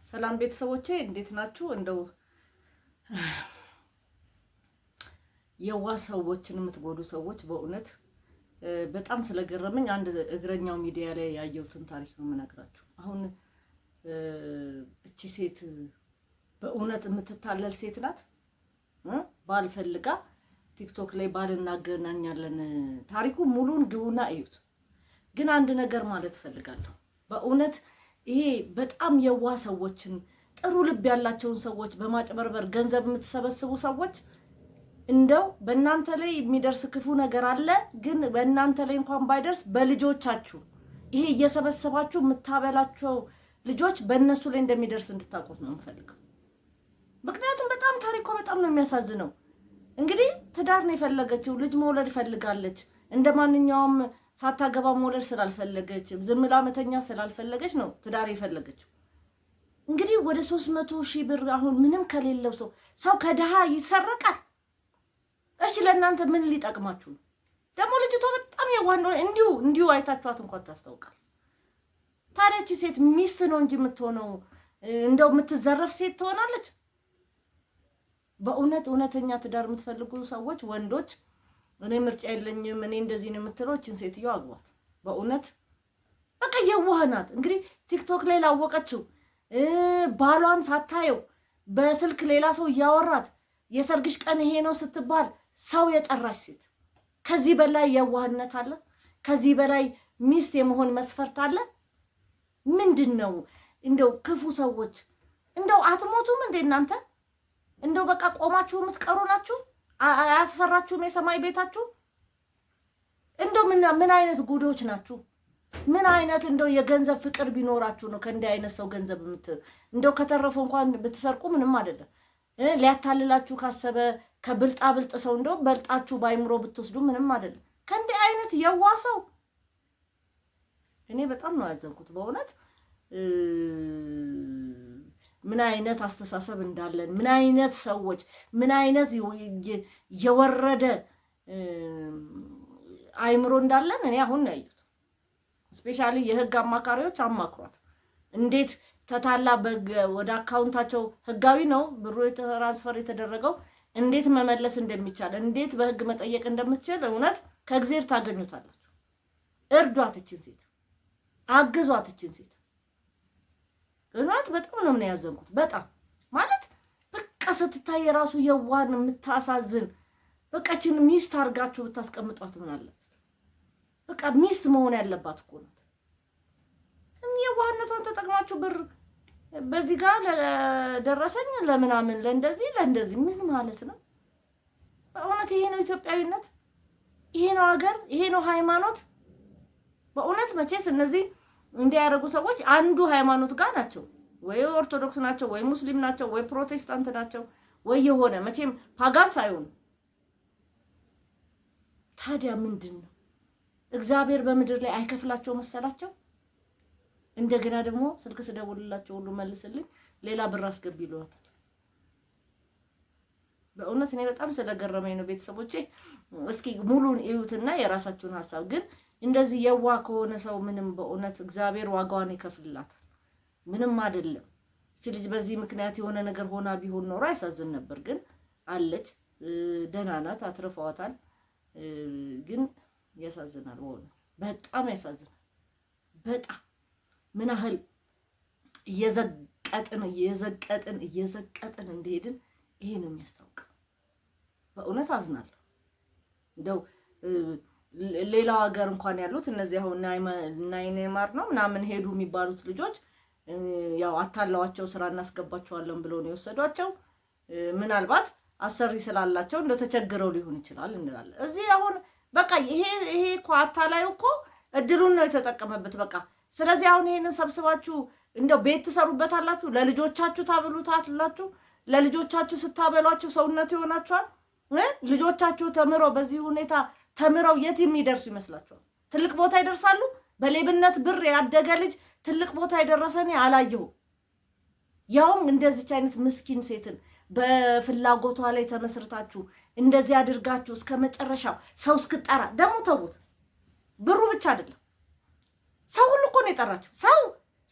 ሰላም ቤተሰቦቼ እንዴት ናችሁ? እንደው የዋህ ሰዎችን የምትጎዱ ሰዎች በእውነት በጣም ስለገረመኝ አንድ እግረኛው ሚዲያ ላይ ያየሁትን ታሪክ ነው የምነግራችሁ። አሁን እቺ ሴት በእውነት የምትታለል ሴት ናት። ባል ፈልጋ ቲክቶክ ላይ ባል እናገናኛለን። ታሪኩ ሙሉን ግቡና እዩት። ግን አንድ ነገር ማለት እፈልጋለሁ። በእውነት ይሄ በጣም የዋህ ሰዎችን፣ ጥሩ ልብ ያላቸውን ሰዎች በማጭበርበር ገንዘብ የምትሰበስቡ ሰዎች፣ እንደው በእናንተ ላይ የሚደርስ ክፉ ነገር አለ። ግን በእናንተ ላይ እንኳን ባይደርስ በልጆቻችሁ፣ ይሄ እየሰበሰባችሁ የምታበላቸው ልጆች በእነሱ ላይ እንደሚደርስ እንድታውቁት ነው የምፈልገው። ምክንያቱም በጣም ታሪኳ በጣም ነው የሚያሳዝነው። እንግዲህ ትዳር ነው የፈለገችው፣ ልጅ መውለድ ፈልጋለች። እንደ ማንኛውም ሳታገባ መውለድ ስላልፈለገች፣ ዝም ብላ መተኛ ስላልፈለገች ነው ትዳር የፈለገችው። እንግዲህ ወደ 300,000 ብር አሁን ምንም ከሌለው ሰው ከድሃ ይሰረቃል። እሺ ለእናንተ ምን ሊጠቅማችሁ ነው? ደግሞ ልጅቷ በጣም የዋህ እንደሆነ እንዲሁ እንዲሁ አይታችኋት እንኳን ታስታውቃል። ታዲያ እቺ ሴት ሚስት ነው እንጂ የምትሆነው እንደው የምትዘረፍ ሴት ትሆናለች? በእውነት እውነተኛ ትዳር የምትፈልጉ ሰዎች ወንዶች፣ እኔ ምርጫ የለኝም፣ እኔ እንደዚህ ነው የምትለው እችን ሴትዮ አግቧት። በእውነት በቃ የዋህ ናት። እንግዲህ ቲክቶክ ላይ ላወቀችው፣ ባሏን ሳታየው በስልክ ሌላ ሰው እያወራት፣ የሰርግሽ ቀን ይሄ ነው ስትባል ሰው የጠራች ሴት፣ ከዚህ በላይ የዋህነት አለ? ከዚህ በላይ ሚስት የመሆን መስፈርት አለ? ምንድን ነው እንደው ክፉ ሰዎች፣ እንደው አትሞቱም እንዴ እናንተ? እንደው በቃ ቆማችሁ የምትቀሩ ናችሁ? አያስፈራችሁም የሰማይ ቤታችሁ? እንደው ምን ምን አይነት ጉዶች ናችሁ? ምን አይነት እንደው የገንዘብ ፍቅር ቢኖራችሁ ነው ከእንዲህ አይነት ሰው ገንዘብ እንደው ከተረፈው እንኳን ብትሰርቁ ምንም አይደለም። ሊያታልላችሁ ካሰበ ከብልጣ ብልጥ ሰው እንደው በልጣችሁ ባይምሮ ብትወስዱ ምንም አይደለም። ከእንዲህ አይነት የዋህ ሰው እኔ በጣም ነው ያዘንኩት በእውነት። ምን አይነት አስተሳሰብ እንዳለን፣ ምን አይነት ሰዎች፣ ምን አይነት የወረደ አይምሮ እንዳለን እኔ አሁን ነው ያየሁት። Especially የህግ አማካሪዎች አማክሯት፣ እንዴት ተታላ ወደ አካውንታቸው፣ ህጋዊ ነው ብሩ transfer የተደረገው፣ እንዴት መመለስ እንደሚቻል፣ እንዴት በህግ መጠየቅ እንደምትችል እውነት ከእግዜር ታገኙታላችሁ። እርዷት እችን ሴት፣ አግዟት እችን ሴት። እውነት በጣም ነው ምን ያዘንኩት። በጣም ማለት በቃ ስትታይ የራሱ የዋን የምታሳዝን፣ በቃ እችን ሚስት አድርጋችሁ ብታስቀምጧት ምን አለበት? በቃ ሚስት መሆን ያለባት እኮ ናት። የዋህነቷን ተጠቅማችሁ ብር በዚህ ጋር ለደረሰኝ ለምናምን ለእንደዚህ ለእንደዚህ ምን ማለት ነው? በእውነት ይሄ ነው ኢትዮጵያዊነት? ይሄ ነው ሀገር? ይሄ ነው ሃይማኖት? በእውነት መቼስ እነዚህ እንዲያደርጉ ሰዎች አንዱ ሃይማኖት ጋር ናቸው፣ ወይ ኦርቶዶክስ ናቸው፣ ወይ ሙስሊም ናቸው፣ ወይ ፕሮቴስታንት ናቸው፣ ወይ የሆነ መቼም pagan ሳይሆኑ። ታዲያ ምንድን ነው? እግዚአብሔር በምድር ላይ አይከፍላቸው መሰላቸው? እንደገና ደግሞ ስልክ ስደውልላቸው ሁሉ መልስልኝ ሌላ ብር አስገቢ ይሏታል። በእውነት እኔ በጣም ስለገረመኝ ነው ቤተሰቦቼ። እስኪ ሙሉን እዩትና የራሳችሁን ሀሳብ። ግን እንደዚህ የዋህ ከሆነ ሰው ምንም በእውነት እግዚአብሔር ዋጋዋን ይከፍልላታል። ምንም አይደለም። እቺ ልጅ በዚህ ምክንያት የሆነ ነገር ሆና ቢሆን ኖሮ ያሳዝን ነበር። ግን አለች፣ ደህና ናት፣ አትርፈዋታል። ግን ያሳዝናል፣ በእውነት በጣም ያሳዝናል። በጣም ምን ያህል እየዘቀጥን እየዘቀጥን እየዘቀጥን እንደሄድን ይሄ ነው የሚያስታውቀው። በእውነት አዝናለሁ። እንደው ሌላው ሀገር እንኳን ያሉት እነዚህ አሁን ናይኔማር ነው ምናምን ሄዱ የሚባሉት ልጆች ያው አታለዋቸው ስራ እናስገባቸዋለን ብለው ነው የወሰዷቸው። ምናልባት አሰሪ ስላላቸው እንደው ተቸግረው ሊሆን ይችላል እንላለን። እዚህ አሁን በቃ ይሄ እኮ አታላዩ እኮ እድሉን ነው የተጠቀመበት። በቃ ስለዚህ አሁን ይሄንን ሰብስባችሁ እንደው ቤት ትሰሩበታላችሁ፣ ለልጆቻችሁ ታብሉታላችሁ። ለልጆቻችሁ ስታበሏቸው ሰውነት ይሆናችኋል። ልጆቻችሁ ተምረው፣ በዚህ ሁኔታ ተምረው የት የሚደርሱ ይመስላችኋል? ትልቅ ቦታ ይደርሳሉ? በሌብነት ብር ያደገ ልጅ ትልቅ ቦታ የደረሰ እኔ አላየሁም። ያውም እንደዚች አይነት ምስኪን ሴትን በፍላጎቷ ላይ ተመስርታችሁ እንደዚህ አድርጋችሁ እስከ መጨረሻው ሰው እስክጠራ ደግሞ ተዉት። ብሩ ብቻ አይደለም፣ ሰው ሁሉ እኮ ነው የጠራችሁ።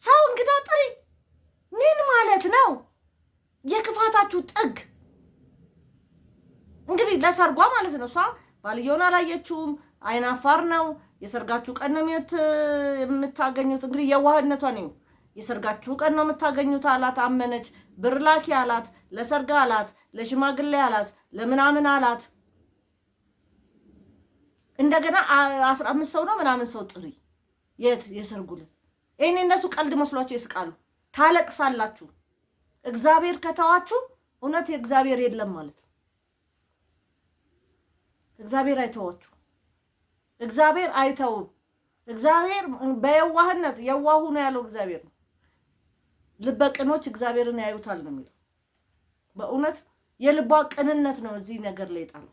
ሰው እንግዳ ጥሪ፣ የክፋታችሁ ጥግ እንግዲህ ለሰርጓ ማለት ነው። እሷ ባልየውን አላየችውም። አይናፋር ነው። የሰርጋችሁ ቀን ነው የምታገኙት። እንግዲህ የዋህነቷ ነው። የሰርጋችሁ ቀን ነው የምታገኙት አላት። አመነች። ብር ላኪ አላት። ለሰርግ አላት፣ ለሽማግሌ አላት፣ ለምናምን አላት። እንደገና 15 ሰው ነው ምናምን ሰው ጥሪ። የት የሰርጉ ዕለት። ይሄኔ እነሱ ቀልድ መስሏቸው ይስቃሉ። ታለቅሳላችሁ። እግዚአብሔር ከተዋችሁ እውነት እግዚአብሔር የለም ማለት ነው። እግዚአብሔር አይተዋችሁ። እግዚአብሔር አይተውም። እግዚአብሔር በየዋህነት የዋሁ ነው ያለው እግዚአብሔር ነው። ልበ ቅኖች እግዚአብሔርን ያዩታል ነው የሚለው። በእውነት የልቧ ቅንነት ነው እዚህ ነገር ላይ የጣላት።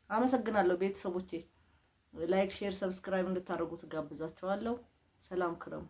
አመሰግናለሁ ቤተሰቦቼ። Like፣ share፣ subscribe እንድታደርጉ ትጋብዛችኋለሁ። ሰላም ክረሙ።